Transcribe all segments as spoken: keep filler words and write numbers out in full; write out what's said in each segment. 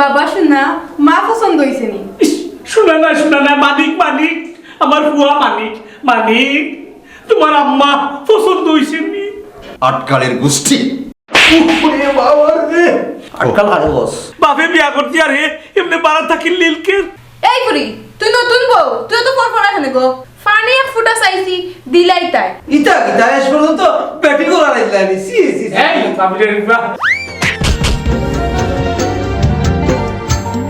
বাবা শোনা, মা পছন্দ হইছে নি? ইস, শোনা না, শোনা না, মানিক, মানিক, আমার ফুয়া মানিক, মানিক, তোমার আম্মা পছন্দ হইছে নি? আটকালের গোষ্ঠী। উফরে বাবা রে। আটকাল কারে বস? বাপে বিয়া করতে আর হে এমনি বাড়া থাকি লিলকের। এই বুড়ি, তুই নতুন বউ, তুই তো পর পর এখানে গো। পানি এক ফুটা চাইছি, দিলাই তাই। ইতা কিতা, শেষ পর্যন্ত ব্যাটিং করা লাগলানি। C, C, C. এই, সাবিরের ইবা।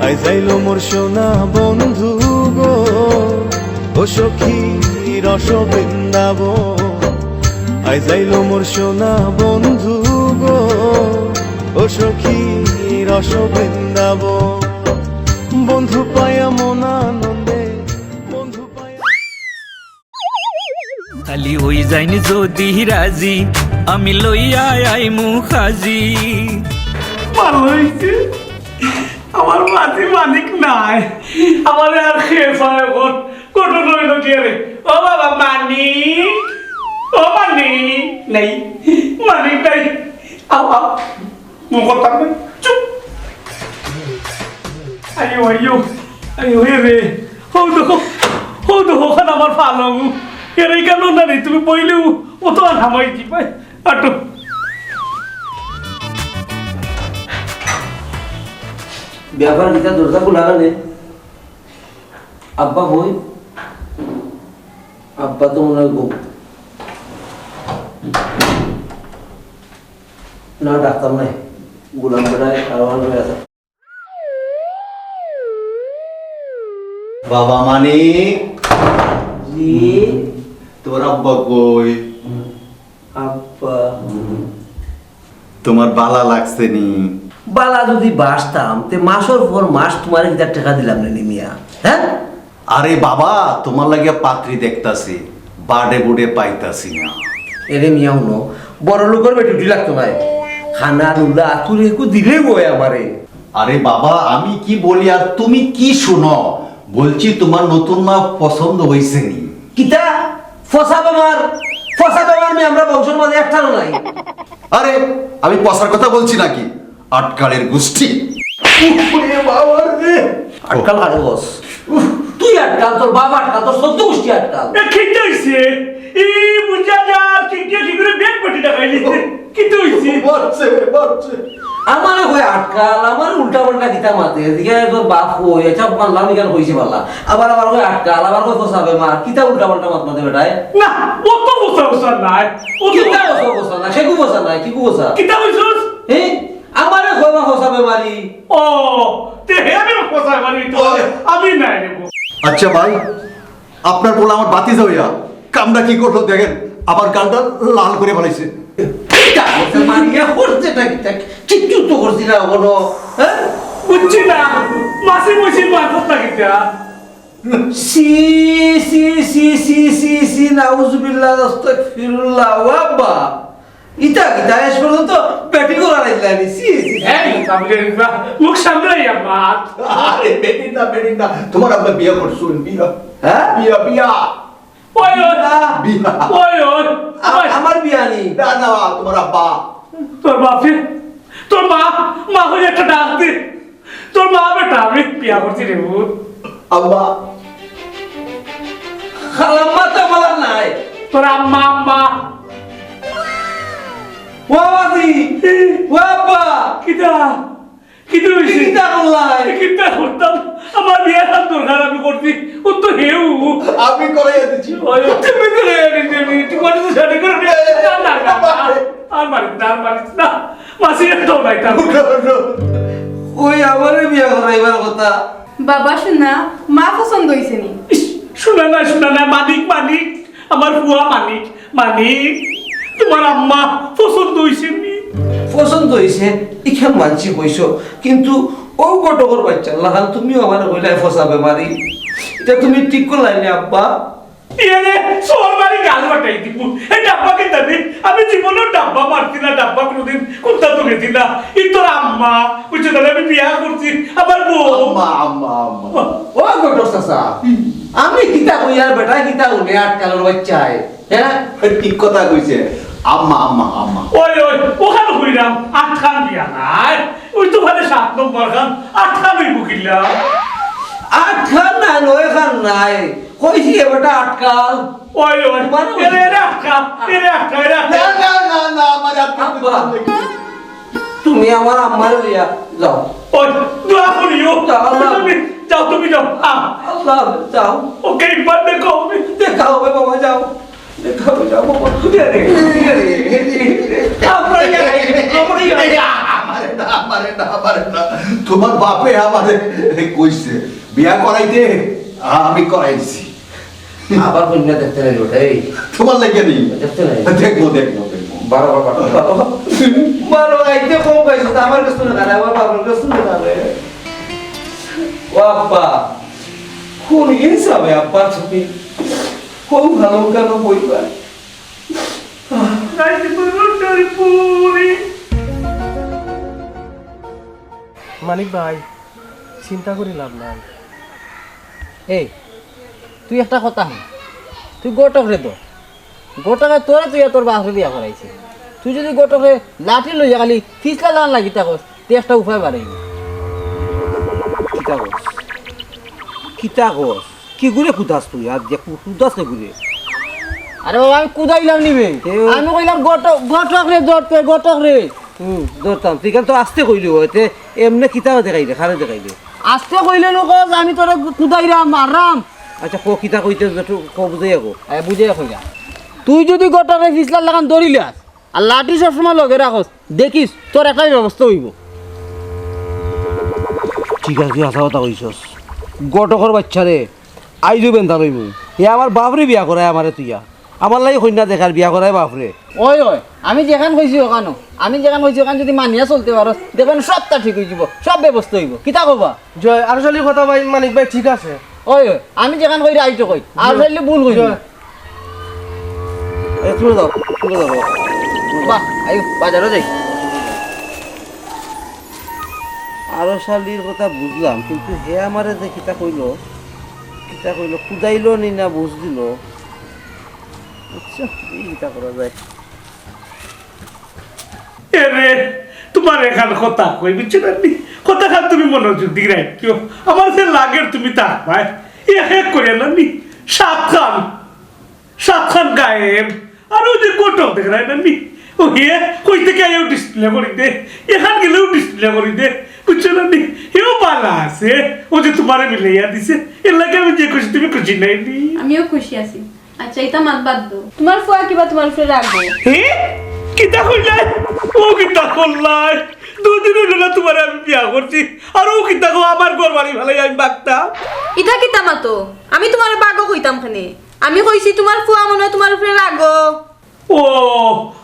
আইজ আইলো মোর সোনা বন্ধু গো, ও সখী রস বৃন্দাবন। আইজ আইলো মোর সোনা বন্ধু গো, ও সখী রস বৃন্দাবন। বন্ধু পায়া মন আনন্দে, বন্ধু পায়া। খালি হই যাইনি যদি রাজি, আমি লইয়া আইমু খাজি। ভালো হইছে। আমার মাঝে মানিক নাই। আমারে আর খেয়ে পায় এখন। কত রইল কি রে? ও বাবা মানিক, ও মানিক, নেই। মানিক নাই। আও, আও। মুখ করতাম না। চুপ। আইও, আইও। আইও, এ রে। হো দেখো, হো দেখো, ওখানে আমার ফালং। এর এই কারণ না রে, তুমি বইলেও ও তো আর হামাই কি পায়। আটো। ব্যাপার কিতা, দরজা খোলা কেনে? আব্বা কই? আব্বা তো মনে হয় ঘুম। না, ডাকতাম নাই। গোলাম বেটায় কারবার করে আছে। বাবা মানিক। জি। তোমার আব্বা কই? আব্বা। তোমার বালা লাগছে নি? বালা যদি বাসতাম, তে মাসর পর মাস তোমারে কিতা টেকা দিলাম নি মিয়া? হ্যাঁ? আরে বাবা, তোমার লাগিয়া পাত্রী দেখতাছি, বাডে বুডে পাইতাছি না। এরে মিয়া হুনো, বড় লোকর বেটি উঠি লাগতো নায়। খানা, নুলা, আতুর একু দিলেই বয় আমারে। আরে বাবা, আমি কি বলি আর তুমি কি শুনো? বলছি তোমার নতুন মা পছন্দ হইছে নি? কিতা? ফসা বেমার, ফসা বেমার মি আমরা বংশর মাঝে একটারও নাই। আরে, আমি পচার কথা বলছি নাকি? আটকালের গোষ্ঠী। উফরে বাবা রে। আটকাল কারে বস? উফ, তুই আটকাল, তোর বাবা আটকাল, তোর চোদ্দ গোষ্ঠী আটকাল। এ, ঠিক হইছে। এই বুঝা যার, ঠিক দিয়ে ঠিক করে ব্যাগ পেটি টাকাই নিতে। কিতা হইছে? মরছে, মরছে। আমারে কয় আটকাল, আমারে উল্টা পাল্টা কিতা মাতে। এদিকে তোর বাপ কই, আচ্ছা, মানলাম, এখানে হইছে পাল্লা। আবার আমার কয় আটকাল, আবার কয় ফসা বেমার। কিতা উল্টা পাল্টা মাত মাতে বেটায়? না, ও তো ফসা ফসা নাই। ও তো কিতা ফসা ফসা না? সে কু ফসা নাই, কি কু ফসা? কিতা কইছস? হ্যাঁ? আমারে কয় বা ফসা বেমারি। ও, তে হে আমি ফসা বেমারি তো। ওই। আমি নাই রে বউ। আচ্ছা ভাই, আপনার বলে আমার বাতি যাওয়া কামটা কি করলো দেখেন, আবার গালটা লাল করে ফেলাইছে। কিতা করছে? মারিয়া করছে নাকি? তা কিচ্ছু তো করছি না কোনো, হ্যাঁ? বুঝছি না, মাসি মুসি মারফত না কিতা? সি, সি, সি, নাউজুবিল্লাহ, আস্তাগফিরুল্লাহ, ওয়া আব্বা। ইতা কিতা, শেষ পর্যন্ত ব্যাটিং করা লাগলানি। C, C, C. এই, সাবিরের ইবা, মুখ সামলাইয়া মাত। আরে, ব্যাটিং না, ব্যাটিং না। তোমার আব্বা বিয়া করছুন, বিয়া। হ্যাঁ? বিয়া, বিয়া। ওই, ওই। বিয়া। ওই, ওই। আ-, ওই। আমার বিয়া নি। না, না, তোমার আব্বা। তোর বাপে, তোর মা, মা হয়ে একটা ডাক দে। তোর মা বেটা, আমি বিয়া করছি রে ভূত। আব্বা। খালাম্মা তো আমার নাই। তোর আম্মা, আম্মা। ও বাবাজি, ও আব্বা। কিতা? কিতা হইছে? কিতা করলাই? কিতা করতাম? আমার বিয়ার হাত দরকার আমি করছি। ও তো হেউ। আমি করাইয়া দিছি। ওই, তুমি করাইয়া দিছো নি? তোমার তো শাদি করে নিয়ে না, না, না, না। আর মারিস না, আর মারিস না। মাসি একটাও নাই তার। ওই আমারে বিয়া করাইবার কথা। বাবা শোনা, মা পছন্দ হইছে নি? ইস, শোনা না, শোনা না, মানিক, মানিক, আমার ফুয়া মানিক, মানিক, তোমার আম্মা পছন্দ হইছে নি? পছন্দ হইছে, ইখান মানছি কইছো, কিন্তু ও ঘটকর বাচ্চা লাখান তুমিও আমারে কইলায় ফসা বেমারি। ইটা তুমি ঠিক করলায় নি আব্বা? ইয়ে রে, সোর বাড়ি গাল ফাটাই দিব। এই ডাব্বা কিতা রে? আমি জীবনেও ডাব্বা মারছি না, ডাব্বা কোনোদিন কুত্তা তুলেছি না। ই তোর আম্মা, বুঝছো তাহলে আমি বিয়া করছি, আমার বউ। আম্মা, আম্মা, আম্মা। ও ঘটক চাচা, আমি কিতা কই আর বেটা কিতা হুনে আটকালর বাচ্চায়, হ্যাঁ? ঠিক কথা কইছে। আম্মা, আম্মা, আম্মা। ওই, ওই, ওখানে হইলাম, আটকাল বিয়া নাই। ওই তো মানে সাত নম্বর খান, আটখান অইবো কিলা? আটখান নায়, নয়খান নায়। কইছি এ বেটা আটকাল। ওই, ওই, মারো। এরে, এরে আটকাল, এরে আটকাল, এরে আটকাল। না, না, না, না, আমার আটকাল আব্বা। তুমি আমার আম্মারে লইয়া যাও। ওই, দোয়া করিও। যাও, আল্লাহ। তুমি যাও, তুমি যাও। আহ। আল্লাহ, যাও। ওকে একবার দেখো। দেখা হবে বাবা, যাও। দেখা হবে, যাও বাবা। এরে, এরে, এরে। আমরা ইয়া, আমরা ইয়া। এরে, আমারে না, আমারে না, আমারে না। তোমার বাপে আমারে কইছে, বিয়া করাইতে আমি করাইছি। আবার কইন্যা দেখতে নাই ওটা, এই। তোমার লাগে নি? দেখতে নাই। দেখবো, দেখবো, দেখবো। বারো, বারো, বারো, বারো। বারো, আইতে কম পাইছো, তা আমার কাছে না দাঁড়ায়, বাবা, আমার কাছে না দাঁড়ায়। ও আব্বা, কোন ইনসাফে আব্বা তুমি? কোন ভালো কেন বইবা? রাইতে বারোটার পরে। মানিক ভাই, চিন্তা করি লাভ নাই। এই, তুই একটা কথা হুন, তুই ঘটকরে ধর, ঘটকে তোরে তুই তোর বাপরে বিয়া করাইছে, তুই যদি ঘটকরে লাঠি লইয়া খালি ফিসলা লান লাগি থাকস, তুই একটা উপায় বাড়াইবি। কিতা কস? কিতা কস? কি গুরে কুদাস তুই? আর যে কু-, কুদাস কে গুরে? আরে বাবা, আমি কুদাইলাম নিবে। কেউ আমি কইলাম ঘটক, ঘটকরে ধরতে, ঘটকরে। হুম, ধরতাম। তুই কেন তো আস্তে কইলি হয়, তে এমনে কিতা দেখাইবে, খারে দেখাইবে। আস্তে কইলে নু কস, আমি তোরে কুদাইরাম, মাররাম। আচ্ছা, ক কিতা কইতে, একটু ক বুঝাইয়া ক। এ, বুঝাইয়া কইরা। তুই যদি ঘটকরে ফিসলার লাখান ধরিলাস, আর লাঠি সবসময় লগে রাখস, দেখিস তোর একটাই ব্যবস্থা অইবো। ঠিক আছে, তুই হাছা কথা কইছস। ঘটকর বাচ্চারে, আইজও বেন্দার অইবো। হে আমার বাপরে বিয়া করায় আমারে তুইয়া। আমার লাগি কইন্যা দেখার বিয়া করায় বাপরে। ওই, ওই, আমি যেখান কইছি ওখানো, আমি যেখান কইছি ওখান যদি মানিয়া চলতে পারস, দেখবেন সবটা ঠিক অইযিবো, সব ব্যবস্থা অইবো। কিতা কবা? জয়, আরো শালি কথা ভাই, মানিক ভাই ঠিক আছে। ওই, ওই, আমি যেখান কইরা আইতো কই, আর জয়। চাইলে ভুল কইবি। জয়। এ, তুলে দাও, তুলে দাও। বাহ, আই বাজারো যাই। আরো শালির কথা বুঝলাম, কিন্তু হে আমারে যে কিতা কইলো, কিতা কইলো, কুদাইলো নি না বুঝ দিল। আচ্ছা, এই কিতা করা যায়। এরে, তোমার এখান কথা কই, বুঝছো না নি? কথা খান তুমি মনোযোগ দি রাখিও। আমার যে লাগের তুমি তার পায়। এক এক করে না নি? সাত খান। সাত খান গায়েব। আর ওই যে ঘটক দেখরায় না নি? ও হে, কই থেকে আইও ডিসপ্লে করি দে। এখান গেলেও ডিসপ্লে করি দে। বুঝছো না নি? হেও বালা আছে। ও যে তোমারে মিলাইয়া দিছে। এর লাগে আমি যে খুশি, তুমি খুশি নাই নি? আমিও খুশি আছি। আচ্ছা, ইতা মাত বাদ দেও। তোমার ফুয়া কিবা তোমার উপরে রাগবো? হে? কিতা কইলাই? ও কিতা করলাই? দুদিন অইলো না তোমারে আমি বিয়া করছি, আর ও কিতা কও আমার ঘর বাড়ি ফালাই আমি বাগতাম? ইতা কিতা মাতো? আমি তোমারে বাগো কইতাম কেনে? আমি কইছি তোমার ফুয়া মনে হয় তোমার উপরে রাগো। ও,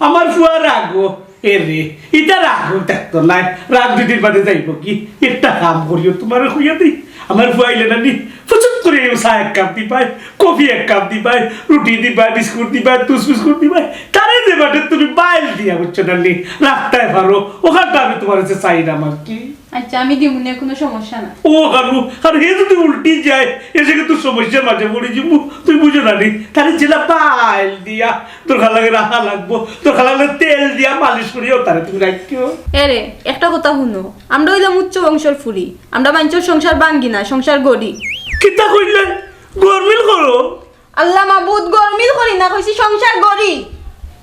আমার ফুয়া রাগো। এরে, ইতা রাগ থাকতো নায়, রাগ দুদিন বাদে যাইবো কি? একটা কাম করিও, তোমারে কইয়া দেই, আমার ফুয়া আইলে না নি, ফুচুক করে এই চা এক কাপ দিবায়, কফি এক কাপ দিবায়, রুটি দিবায়, বিস্কুট দিবায়, টুস বিস্কুট দিবায়, তারে যে বাটে তুমি বাইল দিয়া, বুঝছো না নি, রাখতায় পারো, ওখানটা আমি তোমার কাছে চাইলাম আর কি। আচ্ছা, আমি দিমুনে, কোনো সমস্যা না। ও কারু, আর হে যদি উল্টি যায়, এসে কিন্তু সমস্যার মাঝে পড়ি যাবো, তুই বুঝো না নি, তারে যেলা বাইল দিয়া, দরকার লাগে রাখা লাগবো, দরকার লাগলে তেল দিয়া মালিশ করিও তারে তুমি রাখিও। এরে, একটা কথা হুনো, আমরা অইলাম উচ্চ বংশর ফুরি, আমরা মানষর সংসার ভাঙ্গি না, সংসার গড়ি। কিতা কইলে? গরমিল করো? আল্লাহ মাবুদ, গরমিল করি না, কইছি সংসার গড়ি।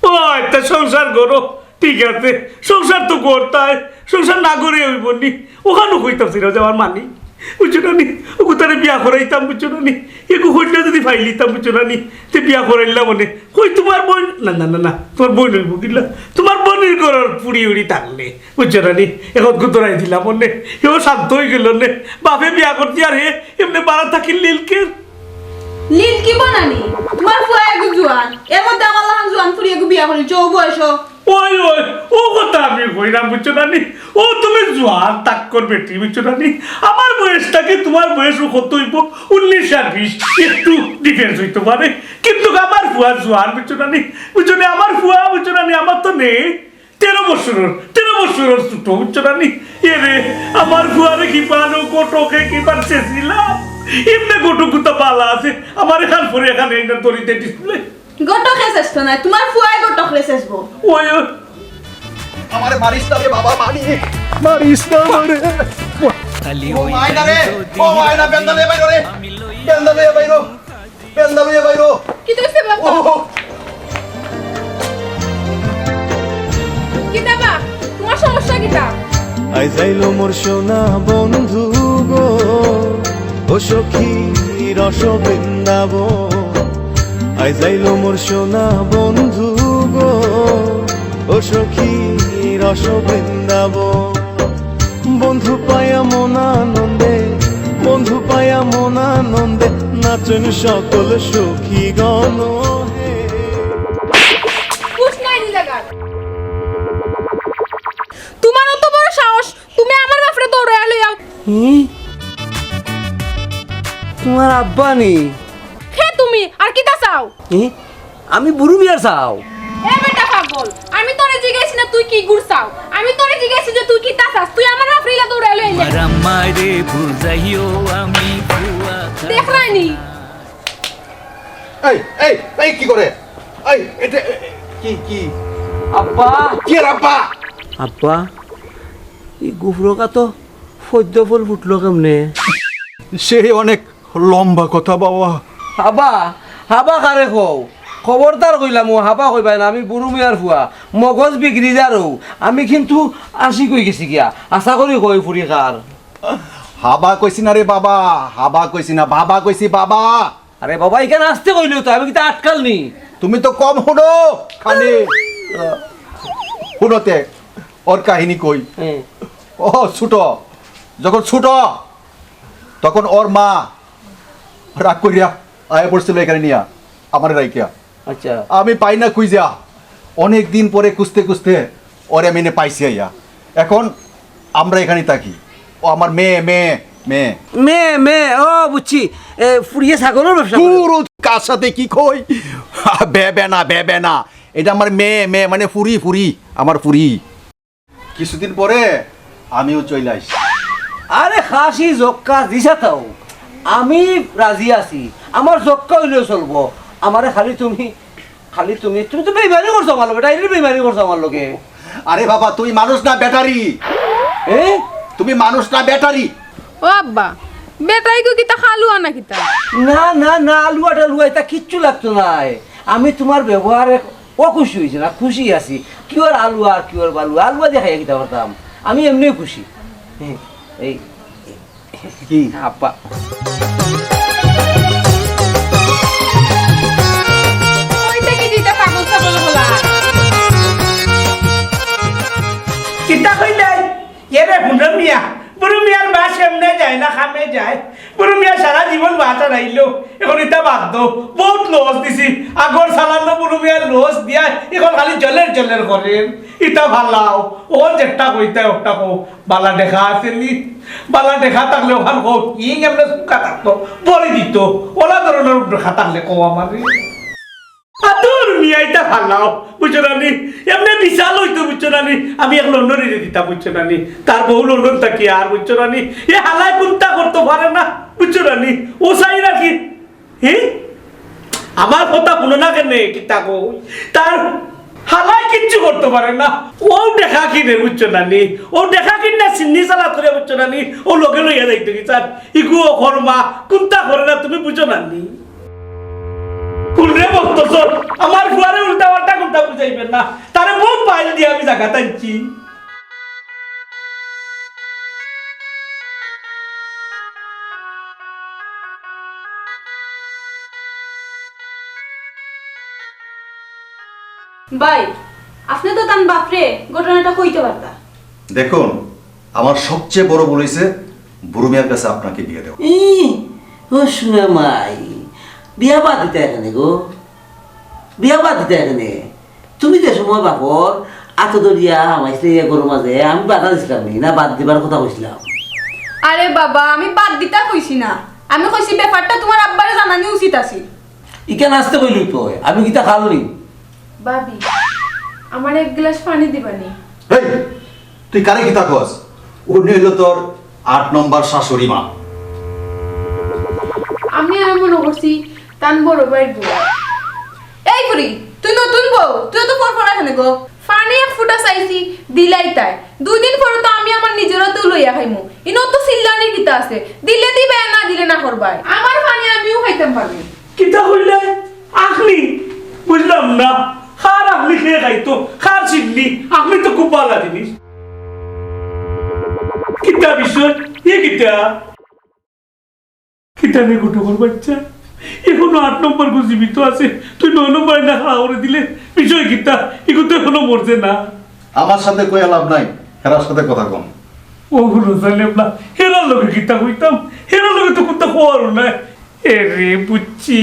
ও, একটা সংসার গড়ো, ঠিক আছে, সংসার তো গড়তায়, সংসার না গড়ে অইবো নি? ওখানো কইতাম ছিল যে আমার মানি, বুঝছো না নি? ওগু তারে বিয়া করাইতাম, বুঝছো না নি? এগু কইলে যদি ফাইলিতাম, বুঝছো না নি? তে বিয়া করাইলাম মানে, কই তোমার বোন? না, না, না, না, তোমার বোন অইবো কিলা? তোমার বোনের ঘরর ফুড়ি উড়ি থাকলে, বুঝছো না নি? এখন গুতরাই দিলাম মানে, এও শান্ত অই গেল নে। বাপে বিয়া করতে আর হে এমনি বাড়া থাকি লিলকে। লিলকি বানানি? তোমার ফুয়া এগু জুয়ান, এর মধ্যে আমার লাখান জুয়ান ফুড়ি এগু বিয়া করিল, চৌ বয়স। ওই, ওই, ও কথা আমি কইরাম, বুঝছো না নি? ও তুমি জুয়ান তাক্কর বেটি, বুঝছো না নি? আমার বয়স থাকি তোমার বয়স ও কত অইবো? উনিশ আর বিশ, একটু difference অইতো পারে, কিন্তু আমার ফুয়া জুয়ান, বুঝছো না নি? বুঝছো না, আমার ফুয়া, বুঝছো না নি? আমার তো নেই, তেরো বছরর, তেরো বছরর ছোট, বুঝছো না নি? এরে, আমার ফুয়ারে কি পানো, ঘটকে কি পান শেষিলাম। এমনি ঘটক গুতা বালা আছে, আমার এখান পরে এখানে এই না দড়িতে display। ঘটকে শেষ তো নাই, তোমার ফুয়ায় ঘটকরে শেষবো। ওই, ওই। আমারে মারিস না রে বাবা, মারি, মারিস না আমারে। ও মাই না রে, ও মাই না, বেন্দা লইয়া বাইরো রে, বেন্দা লইয়া বাইরো, বেন্দা লইয়া বাইরো। কিতা অইছে বাবা? ও। কিতা বা? তোমার সমস্যা কিতা? আইজ আইলো মোর সোনা বন্ধু গো, ও সখী রস বৃন্দাবন। আইজ আইলো মোর সোনা বন্ধু গো, ও সখী রস বৃন্দাবন। বন্ধু পায়া মন আনন্দে, বন্ধু পায়া মন আনন্দে, নাচন সকল সখী গণ হে। কুছ নাই নি লাগার। তোমার অত বড় সাহস, তুমি আমার বাপরে দৌড়াইয়া লইয়াও। হুম? তোমার আব্বা নি? হে তুমি, আর কিতা চাও? হুম? আমি বুরু মিয়ার চাও। এ বেটা পাগল, আমি তোরে জিগাইছি না তুই কি গুড় চাও, আমি তোরে জিগাইছি যে তুই কিতা চাস, তুই আমার বাপরে ইলা দৌড়াইয়া লইলে। মারা মারে বুঝাইও আমি ফুয়া। দেখ রাইনি। এই, এই, এই, কি করে? এই, এটা, কি, কি? আব্বা। কি আর আব্বা? আব্বা, এই গুফরকা তো পদ্ম ফুল ফুটলো কেমনে? সেই অনেক লম্বা কথা বাবা। হাবা, হাবা কারে কও? খবরদার কইলাম ও হাবা কইবায় না, আমি বুরু মিয়ার ফুয়া, মগজ বিগড়ি যারও। আমি কিন্তু আশিক অই গেছি গিয়া, আশা করি কই ফুরি কার। হাবা কইছি না রে বাবা, হাবা কইছি না, বাবা কইছি বাবা। আরে বাবা, ইখান আস্তে কইলেও তো, আমি কিতা আটকাল নি? তুমি তো কম হুনো, খালি হুনোতে ওর কাহিনী কই। হ্যাঁ। ও ছোট, যখন ছোট, তখন ওর মা রাগ করিয়া আয়া পড়ছিল এখানে নিয়া, আমারে রাইখিয়া। আচ্ছা। আমি পাই না খুঁজিয়া, অনেক দিন পরে খুঁজতে খুঁজতে ওরে আমি এনে পাইছি আইয়া। এখন আমরা এখানে থাকি। ও আমার মেয়ে, মেয়ে, মেয়ে। মেয়ে, মেয়ে, ও বুঝছি। এ, ফুরিয়ে ছাগলের ব্যবসা করে। দূর, ও কার সাথে কি কই? বে, বে না, বে, বে না। এটা আমার মেয়ে, মেয়ে, মানে ফুরি, ফুরি, আমার ফুরি। কিছুদিন পরে আমিও চলে আইছি। আরে খাসি জক্কা দিছা তাও, আমি রাজি আছি, আমার জক্কা অইলেও চলবো। আমারে খালি তুমি, খালি তুমি, তুমি তো বেইমানি করছো আমার লগে, ডাইরেক্ট বেইমানি করছো আমার লগে। আরে বাবা, তুমি মানুষ না ব্যাটারি। এ? তুমি মানুষ না ব্যাটারি। ও আব্বা, ব্যাটারি গো কিতা খালুয়া না কিতা? না, না, না, আলুয়া টালুয়া এটা কিচ্ছু লাগতো নায়। আমি তোমার ব্যবহারে অখুশি অইছি না, খুশি আছি। কিওর আলুয়া আর কিওর বালুয়া, আলুয়া দিয়া খাইয়া কিতা করতাম? আমি এমনিও খুশি। হ্যাঁ, এই কি? আব্বা। ওই দেখি দুইটা পাগল ছাগল হলা। কিতা কইলে? এরে হুনো মিয়া, বুরু মিয়ার বাস এমনে যায় না, কামে যায়। বুরু মিয়া সারা জীবন বাস হারাইলো, এখন ইতা বাদ দেও। বহুত লস দিছি, আগর চালানো বুরু মিয়ার লস দিয়া এখন খালি জলের জলের করের। ইতা ফালাও, ও যেটা কইতা ওটা কও। বালা দেখা আছে নি? বালা দেখা থাকলে ওখান কও, ইং এমনে সুখা থাকতো, বড়ি দিত। ওলা ধরনের দেখা থাকলে কও আমারে। আদুর মিয়া, ইতা ফালাও, বুঝছো না নি? এমনে বিশাল অইতো, বুঝছো না নি? আমি এক লন্ডনীরে দিতাম, বুঝছো না নি? তার বউ লন্ডন থাকি আর, বুঝছো না নি? এ হালায় কুন্তা করতো পারে না, বুঝছো না নি? ও চাই নাকি? হি? আমার কথা হুনো না কেনে, কিতা কই? তার হালায় কিচ্ছু করতো পারে না। ও দেখা কিনে, বুঝছো না নি? ও দেখা কিনে সিন্নি চালাত করে, বুঝছো না নি? ও লগে লইয়া যাইতো কি স্যার? ইগু ও কর্মা, কুন্তা করে না, তুমি বুঝো না নি? কুলরে বলতো স্যার, আমার ফুয়ারে উল্টা পাল্টা কুন্তা বুঝাইবেন না। তারে বহুত পাইল দিয়া আমি জাগাত আনছি। ভাই, আপনে তো তান বাপরে ঘটনাটা কইতে পারতা। দেখুন, আমার সবচেয়ে বড় ভুল অইছে বুরু মিয়ার কাছে আপনাকে বিয়া দেওয়া। ই, ও সোনা মাই, বিয়া বাদ দিতা কেনে গো? বিয়া বাদ দিতা কেনে? তুমি যে সময় বাপর আতো ধরিয়া হামাইছিলে ইয়া ঘরর মাঝে, আমি বাধা দিছিলাম নি, না বাদ দিবার কথা কইছিলাম? আরে বাবা, আমি বাদ দিতা কইছি না, আমি কইছি ব্যাপারটা তোমার আব্বারে জানানি উচিত আছিল। ইখান আস্তে কইলেউ তো অয়, আমি কিতা খাল নি? ভাবি, আমার এক গ্লাস পানি দিবানি? এই, তুই কারে কিতা কস? উনি অইলো তোর আট নম্বর শাশুড়ি মা। আমি আর মনে করছি তান বড় ভাইর বউ। এই বুড়ি, তুই নতুন বউ, তুই তো পর পর এখানে গো। পানি এক ফুটা চাইছি, দিলাইতায়। দুই দিন পরে তো আমি আমার নিজর আতেউ লইয়া খাইমু। ইনো তো চিল্লানির কিতা আছে? দিলে দিবায়, না দিলে না করবায়। আমার পানি আমিও খাইতাম পারমু। কিতা কইলে? আখনি? বুঝলাম না। কার আখনি কে খাইতো? কার চিল্লি? আখনি তো খুব ভালা জিনিস। কিতা বিষয়? এ কিতা? কিতা রে ঘটকর বাচ্চা? এখনো আট নম্বর গু জীবিত আছে, তুই নয় নম্বরে না খাড়া করি দিলে? বিষয় কিতা? ইগু তো এখনো মরছে না। আমার সাথে কইয়া লাভ নাই, হেরার সাথে কথা কম। ও হুনো, জানলাম না, হেরার লগে কিতা কইতাম? হেরার লগে তো কুন্তা কওয়ারও নাই। এ রে বুঝছি,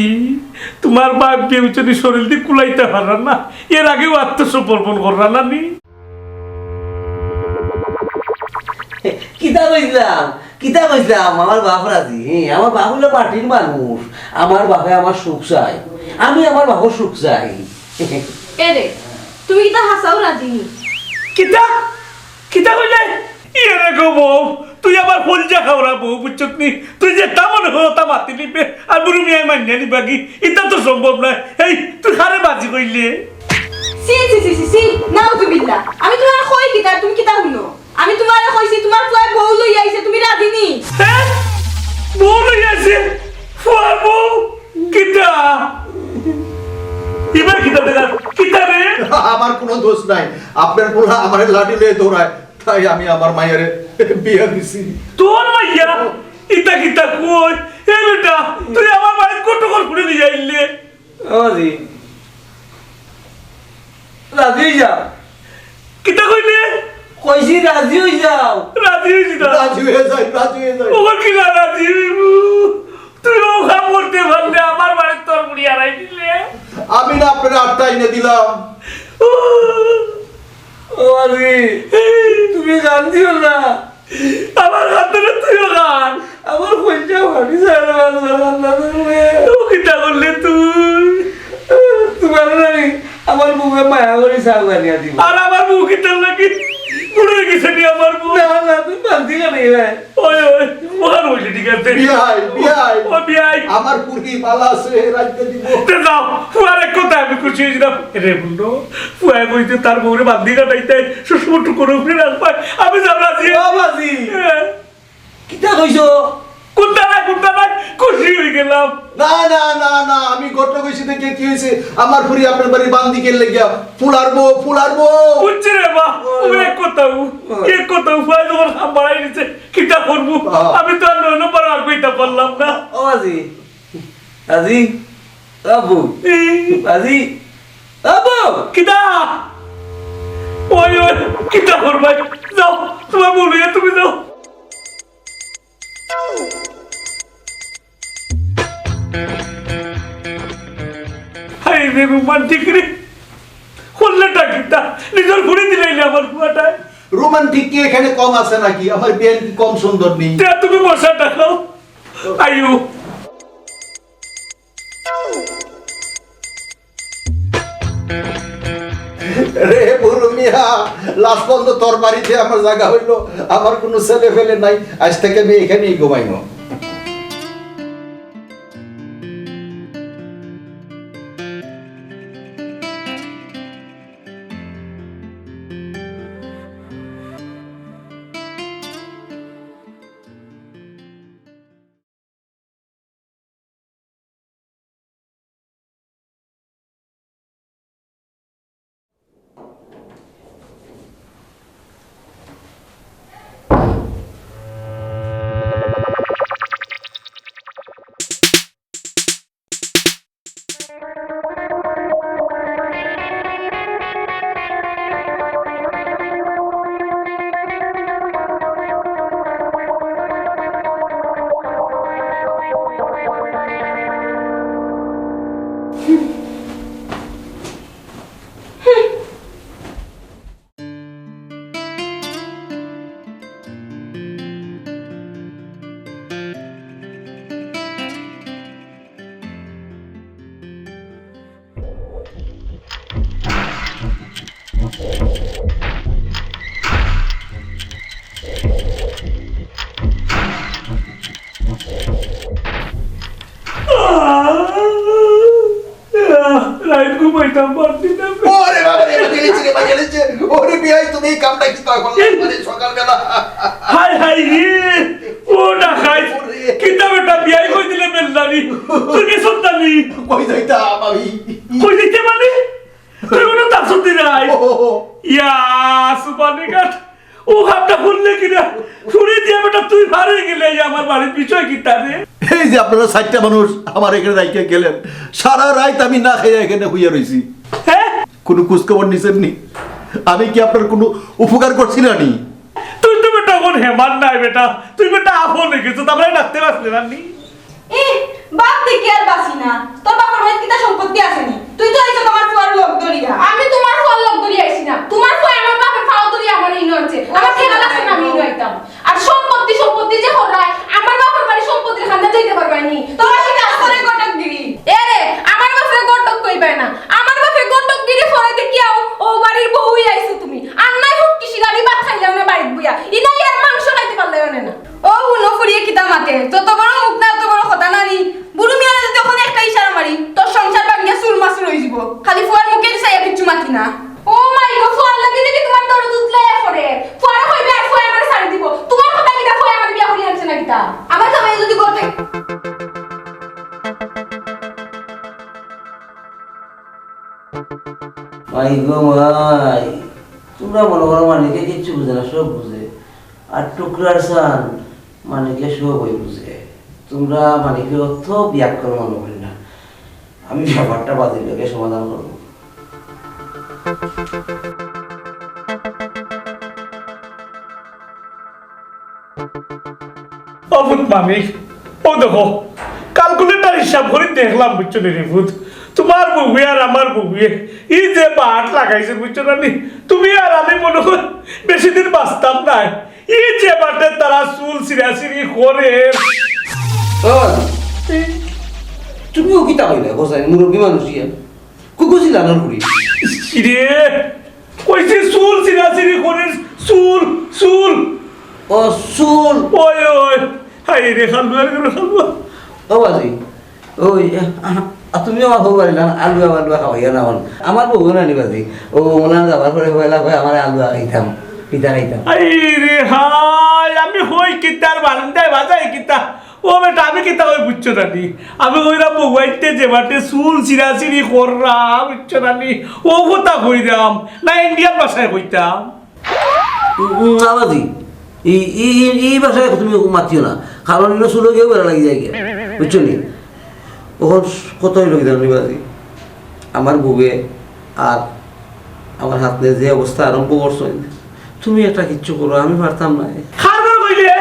তুমার বাপ বিয়ে হইছে নি, শরীর দি কুলাইতা পাররা না, এর আগেউ আত্মসমর্পণ কররা না নি? কিতা কইছলাম? কিতা কইছলাম? আমার বাপ রাজি, হে, আমার বাপ অইলো মাটির মানুষ। আমার বাপে আমার সুখ চায়, আমি আমার বাপর সুখ চাই। এ রে, তুমি কিতা হাছাউ রাজি নি? কিতা? কিতা কইলে? ইয়ে রে গো বউ, তুই আমার কলজা খাওরা বউ, বুঝছত নি? তুই যেতা মনে করো তা মাতি নিবে, আর বুরু মিয়ায় মানিয়া নিবা গি? ইতা তো সম্ভব নায়। এই, তুই কারে বাজি কইলে? ছি, ছি, ছি, ছি, ছি, নাউজুবিল্লাহ। আমি তুমারে কই কিতা, তুমি কিতা হুনো? আমি তুমারে কইছি, তুমার ফুয়ায় বউ লইয়া আইছে, তুমি রাজি নি? হ্যাঁ? বউ লইয়া আইছে? ফুয়ার বউ? কিতা? ইবার কিতা দেখা? কিতা রে? আমার কোনো দোষ নাই। আপনার পোলা আমারে লাঠি লইয়া দৌড়ায়, তাই আমি আমার মাইয়ারে বিয়া দিছি। তোর মাইয়া? ইতা কিতা কই? এ বেটা, তুই আমার বাড়িত ঘটকর ফুড়ি লইয়া আইলে? ও জি। রাজি অই যাও। কিতা কইলে? কইছি রাজি অই যাও। রাজি অইছি না। রাজি অই যাই, রাজি অই যাই। ওর কি না রাজি অইবো? তুই ও কাম করতে পারলে আমার বাড়িত তোর ফুড়ি হারাই দিলে। আমি না আপনারে আটটা এনে দিলাম। ও আরে, তুমি কান্দিও না। আমার কান্দে না, তুইও কান। আমার কইটা ভাবি যায় না, আমার কান্দা ধরবে। ও কিতা করলে তুই? তুমার নাই, আমার বউয়ে মায়া করি চা বানিয়া দিব। আর আমার বউ কিতা লাগে? বুড়ো অই গেছে নি আমার বউ? না, না, তুমি বান্দি কেনে ভাই? ওই, ওই, ওখানে বসে ঠিক আছে। বিয়াই, বিয়াই। ও বিয়াই। আমার ফুড়ি বালা আছে, রাখতে দিব। তে যাও, ফুয়ার এক কথা আমি খুশি অইছিলাম। রে বুড়ো, ফুয়ায় কইছে তার বউরে বান্দি কাটাইতে, সুষম টুকরো উপরে রাখবায়। আমি যাব রাজি। ও বাজি। হ্যাঁ। কিতা কইছো? কুন্তা নাই, কুন্তা নাই, খুশি অই গেলাম। না, না, না, না, আমি ঘটক অইছি দেখে কি অইছে? আমার ফুড়ি আপনার বাড়ি বান্দি কেনে লাগিয়া? ফুলার বউ, ফুলার বউ। বুঝছি রে বা, ও। ও এক কথা, ও ও। এক কথা, ফুয়ায় যখন কাম বাড়াই দিছে, কিতা করমু? ও। আমি তো আর নয় নম্বর আর কইতা পারলাম না। ও বাজি, বাজি, আব্বু, এই। বাজি, আব্বু। কিতা? ওই, ওই, কিতা করবায়? যাও, তুমার বউ লইয়া তুমি যাও। হায় রে, রোমান্টিক রে। করলেটা কিতা? নিজর ফুড়ি দিলাইলে আমার ফুয়াটায়। রোমান্টিক কি এখানে কম আছে নাকি? আমার বিয়ান কি কম সুন্দর নি? তে তুমি বসাটা খাও। আইও। রে বুরু মিয়া, লাস্ট পর্যন্ত তোর বাড়িতে আমার জাগা অইলো, আমার কুনু ছেলে ফেলে নাই, আইজ থাকি আমি এখানেই ঘুমাইমু। রাইত ঘুমাইতাম পারছি না। ওরে বাবা রে, বাবা রে, এই ছেলে বাড়ি এনেছে। ওরে বিয়াই, তুমি এই কামটা কিতা করলা? মানে সকালবেলা। হায় হায় রে, ও না খাই। ওরে। কিতা বেটা বিয়াই কই দিলে বেলদারি? তুই কি সন্তানি? কই যাইতাম আমি? কই যাইতে মানে? তুই ওটা তার সত্যি নাই। ও, ও, ও। ইয়া, সুপারনিকাট। ও হাতটা খুললে কিনা? ছুরি দিয়া বেটা তুই ফারে গেলে, এই আমার বাড়ির বিষয় কিতা রে? এই যে আপনারা চাইরটা মানুষ আমার এখানে রাইখা গেলেন, সারা রাইত আমি না খাইয়া এখানে হুইয়া রইছি। হ্যাঁ? কোনো খোঁজখবর নিছেন নি? আমি কি আপনার কোনো উপকার করছি না নি? তুই তো বেটা এখন হেমান নাই বেটা, তুই বেটা আফন হয়ে গেছো, তারপরে ডাকতে পারলে না নি? এ, বাপ দেখি আর বাঁচি না। তোর বাপর বাড়িত কিতা সম্পত্তি আছে নি? তুই তো আইছো তোমার ফুয়ার লগ ধরিয়া। আমি তোমার ফুয়ার লগ ধরিয়া আইছি না। তোমার ফুয়া আমার বাপর পাও ধরিয়া আমার ইনো আনছে। আমার ঠেকা লাগছে না, আমি ইনো আইতাম। আর সম্পত্তি, সম্পত্তি যে কররায়, আমার বাপর বাড়ির সম্পত্তির খান্দা যাইতে পারবায় নি। তোমার কিতা আছে রে ঘটকগিরি? এ রে, আমার বাপরে ঘটক কইবায় না। আমার বাপে ঘটকগিরি করে দেখিয়াও ও বাড়ির বউ আইছো তুমি। আর নাই হোক কিসি গালি ভাত খাইলাম না বাড়িত বইয়া। ইনাই আর মাংস খাইতে পারলে না। ও হুনো ফুড়িয়ে কিতা মাতে, যত বড় মুখ না, অত বড় কথা না নি। বুরু মিয়ারে যদি অখন একটা ইশারা মারি, তোর সংসার ভাঙ্গিয়া চুরমাচুর অইযিবো। খালি ফুয়ার মুখে চাইয়া কিচ্ছু মাতি না। ও মাই গো, ফুয়ার লাগি দেখি তোমার দরদ উতলাইয়া পড়ে। ফুয়ারে কইবে আর ফুয়ায় আমারে ছাড়ি দিবো। তোমার কথা কিতা ফুয়ায় আমারে বিয়া করি আনছে না কিতা? আমার জামাই যদি ঘর থেকে মাই গো মাই, তোমরা মনে করো মানিকে কিচ্ছু বুঝে না, সব বুঝে। আর টুকরার সান মানিকে সবই বুঝে। তোমরা মানিকে অত বিয়াক্কল মনে করি না। আমি ব্যাপারটা বাজির লগে সমাধান করবো। ও পুত মানিক, ও দেখো, ক্যালকুলেটর হিসাব করি দেখলাম, বুঝছো নি রে পুত? তোমার বউয়ে আর আমার বউয়ে এই যে বাট লাগাইছে, বুঝছো না নি? তুমি আর আমি মনে করি বেশি দিন বাঁচতাম নায়। এই যে বাটে তারা চুল ছিঁড়াছিঁড়ি করে। ও, তুমিও কিতা কইলে, গোসাই মুরব্বী মানুষ ইয়া। কুকুজি লালন করি। রে, কইছি চুল ছিঁড়াছিঁড়ি করিস, চুল, চুল। ও, চুল। ওই, ওই, হায় রে, খালুয়া রে, খালুয়া। ও বাজি, ওই, আ, আ, তুমিও আমার বউ বাড়ি না, আলুয়া বালুয়া খাওয়াইয়া না হন। আমার বউ না নি বাজি। ও, ওনার যাবার পরে পয়লা কয়, "আমার আলুয়া খাইতাম, পিঠা খাইতাম।" হায় রে, হায়, আমি হই কিতার বারান্দায় বাজাই কিতা? ও বেটা, আমি কিতা কই বুঝছো না নি? আমি কইরাম বউয়াইন্তে যে বাটে চুল ছিঁড়াছিঁড়ি কররা, বুঝছো না নি? ও কথা কইরাম, না ইন্ডিয়ার ভাষায় কইতাম? উম, না বাজি, এই, এই, এই, এই ভাষায় তুমি মাতিও না, কারণ ইনো চুলো গিয়েও বেড়া লাগি যায় গিয়া, বুঝছো নি? অখন কথা অইলো কিতা নি বাজি? আমার বউয়ে আর আমার হাতে যে অবস্থা আরম্ভ করছইন, তুমি একটা কিচ্ছু করো, আমি পারতাম না। খার করো কইলে?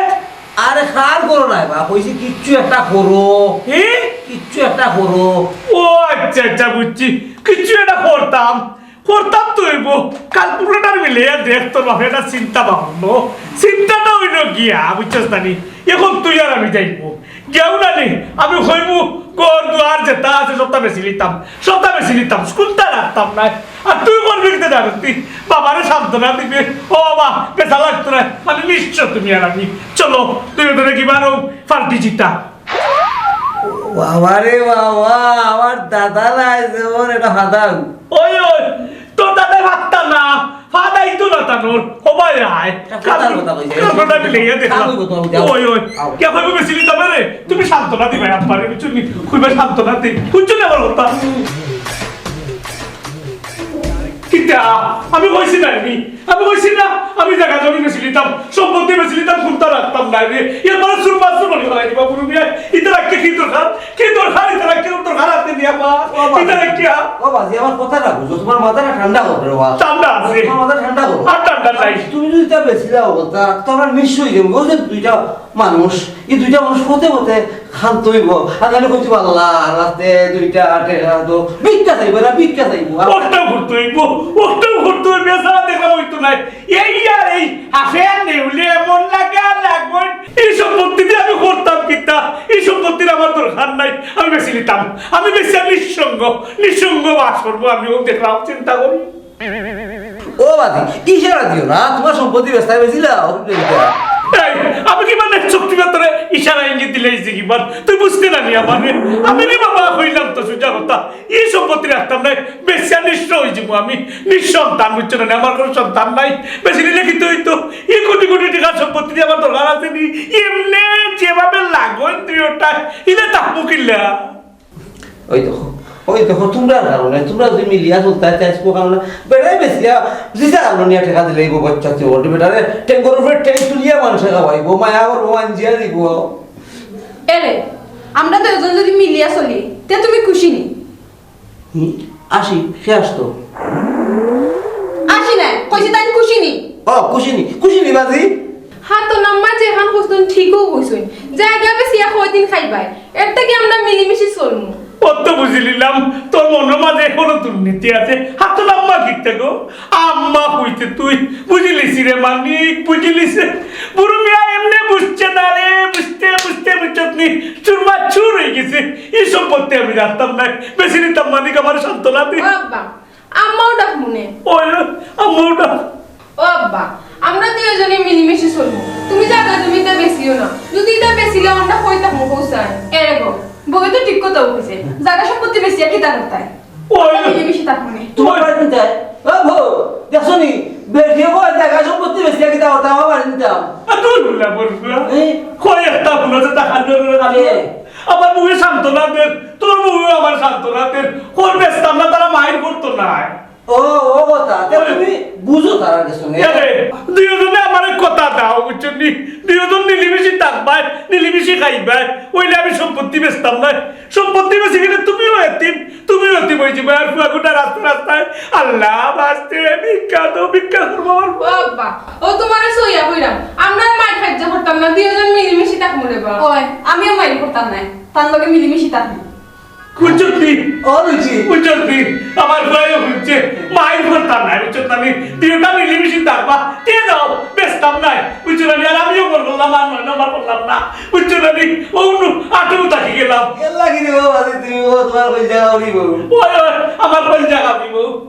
আরে খার করো না বা, কইছি কিচ্ছু একটা করো। এ? কিচ্ছু একটা করো। ও আচ্ছা, আচ্ছা, বুঝছি। কিচ্ছু একটা করতাম, করতাম তো অইবো। ক্যালকুলেটর মিলে দেখতো না, এটা চিন্তা ভাবলো। চিন্তাটা অইলো গিয়া, বুঝছস না নি? এখন তুই আর আমি যাইবো। গেও না নি, আমি কইমু, ঘর দুয়ার যেটা আছে সবটা বেচি লিতাম, সবটা বেচি লিতাম, কুন্তা রাখতাম নায়। আর তুই করবি কিতা জানোস নি? বাবারে সান্ত্বনা দিবে, "ও বাবা, বেচা লাগতো নায়, মানে নিশ্চয় তুমি আর আমি। চলো, তুই ওদের কি বারো পাল্টি জিতা।" বাবা রে বাবা, আমার দাদা নাই যেমন এটা ফাদার। ওই, ওই, তোর দাদায় ফাত্তা না, ফাদাই তো না তানোর, হবাই আয়। এটা ফাদার কথা কইছে। কাল কথা মিলাইয়া দেখলাম। কাল কথা কইছে। ওই, ওই, আও। কে কইবো বেশি নিতে পারে? তুমি সান্ত্বনা দিবে একবারে, বুঝছো নি? কইবে সান্ত্বনা দি। বুঝছো নি আমার কথা? কিতা? আমি কইছি না নি? আমি কইছি না? আমি জাগা জমি বেশি নিতাম, সম্পত্তি বেশি নিতাম, কুন্তা রাখতাম না রে। এরপরে চুরমাচুর করি ফেলাই দিবা, বুরু মিয়া। ইতার আগে কি দরকার? কি দরকার ইতার আগে? দরকার আছে নি আমার? ও বাবা। ইতার আগে কি আর? ও বাজি, আমার কথাটা বুঝো, তোমার মাথাটা ঠান্ডা করো রে বাবা। ঠান্ডা আছে। তোমার মাথা ঠান্ডা করো। আর ঠান্ডা নাই। তুমি যদি তা বেশি দাও কথা, তো আমরা নিশ্চয়ই যাবো। ওই যে দুইটা মানুষ, এই দুইটা মানুষ পথে পথে খান্ত হইব। আর তাহলে কইছি, "আল্লাহ, রাতে দুইটা টেকা তো ভিক্ষা চাইবো না, ভিক্ষা চাইবো।" আর ওটাও করতে হইব, ওটাও করতে হইব, এছাড়া দেখা হইতো নাই। এই আর এই হাফে আর নেউলে এমন লাগে আর লাগবো। এই সম্পত্তি দিয়ে আমি করতাম কিতা? এই সম্পত্তির আমার দরকার নাই, আমি বেশি নিতাম। আমি বেশি আর নিঃসঙ্গ, নিঃসঙ্গ বাস করবো আমি, ও দেখলাম, চিন্তা করি। ও বাজি, ইশারা দিও না, তোমার সম্পত্তি বেচতে বেশি লাও। এই, আমি কি মানে চুক্তি করে ইশারা ইঙ্গিত দিলে এই যে কি বল? তুই বুঝতে না নি আমার? আমি রে বাবা কইলাম তো সুজা কথা, এই সম্পত্তি রাখতাম নাই, বেশি তা নিঃস্ব অইযিমু আমি, নিঃসন্তান, বুঝছো না? আমার কোনো সন্তান নাই। বেশি নিলে কিন্তু অইতো, ই কোটি কোটি টেকার সম্পত্তি দিয়া আমার দরকার আছে নি? এমনে যেভাবে লাগইন দুইওটায়, ইলে থাকমু কিলা? ওই দেখো, ওই দেখো, তোমরার কারণে, তোমরা যদি মিলিয়া চলতায় চাইছো কারণে, বেটায় বেশি, দিশা কারণে নিয়া টেকা দিলে এই বাচ্চা চোর, বেটারে টেঙ্গর উপরে টেক তুলিয়া মানুষে খাওয়াইবো, মায়া করবো, মাঞ্জিয়া দিব। এরে, আমরা দুইজন যদি মিলিয়া চলি, তে তুমি খুশি নি? হুম, আসি, কে আসতো? আসি নাই, কইছি তাই খুশি নি? ও, খুশি নি, খুশি নি বাজি? হাতর আম্মা যেখান কইছইন, ঠিকউ কইছইন। জাগা বেচিয়া কয়দিন খাইবায়, এর থাকি আমরা মিলিমিশি চলমু। অত বুঝিলিলাম, তোর মনর মাঝে এখনো দুর্নীতি আছে। হাতর আম্মা কিতা গো? আম্মা কইতে তুই বুঝিলিছি রে মানিক, বুঝিলিছি। বুরু মিয়া এমনে বুঝছে না রে, বুঝতে বুঝতে বুঝছত নি, চুরমার চুর অইগেছে। ই সম্পত্তি আমি রাখতাম নায়, বেশি নিতাম মানিক, আমার সান্ত্বনা দে। ও আব্বা, আম্মাও ডাক মনে। ওই, আম্মাও ডাক। ও আব্বা, আমরা দুইজনে মিলিমিশি চলমু। তুমি জাগা জমিটা বেচিও না। যদি ইটা বেচিলে আমরা কই থাকমু কউছাই? এরে গো, বউয়ে তো ঠিক কথাউ কইছে। জাগা সম্পত্তি বেচিয়া কিতা করতায়? ওই। আমরা মিলিমিশি থাকমু নে। তোমার বাড়ি কোনটায়? ও বউ, দেখছো নি? বেটিয়ে কয় জাগা সম্পত্তি বেচিয়া কিতা করতায়? আমার বাড়ি নিতাম। আ, দূর হইলা বলবো। এই? কয় একটা বলে যে টাকা জোরে খালি। এ। আমার বউয়ে সান্ত্বনা দের, তোর বউয়ে আমার সান্ত্বনা দের। কর বেচতাম না, তারা মাইর করতো নায়। ও, ও কথা। তে ওই। তুমি বুঝো তারা কিছু নেই। এরে, দুইজনে আমারে কথা দাও, বুঝছো নি? দুইজন মিলিমিশি থাকবায়, মিলিমিশি খাইবায়। অইলে আমি সম্পত্তি বেচতাম নায়। সম্পত্তি বেচি গেলে তুমিও এতিম, তুমিও এতিম অইযিবায়। আর ফুয়া গুটা রাস্তায় রাস্তায়, "আল্লাহ, বাঁচতে, ভিক্ষা দেও, ভিক্ষা করবো আমার ফুয়া।" ও আব্বা, ও তোমারে সইয়া কইরাম, আমরা আর মাইর খাইজ্জা করতাম না, দুইজন মিলিমিশি থাকমু রে বা। ওই, আমিও মাইর করতাম নায়, তার লগে মিলিমিশি থাকমু। বুঝছত নি? ও বুঝি। বুঝছত নি? আমার ফুয়ায়ও বুঝছে, মাইর করতাম নায়, বুঝছত না নি? দুইটা মিলিমিশি থাকবা, তে দাও, বেচতাম নায়, বুঝছো না নি? আর আমিও বললাম, আর নয় নম্বর করলাম না, বুঝছো না নি? ও নু, আটু থাকি গেলাম। এর লাগি রে বাবা, তুমি ও তোমার কইল জাগা উড়িব। ওই, ওই, আমার কইল জাগা উড়িব।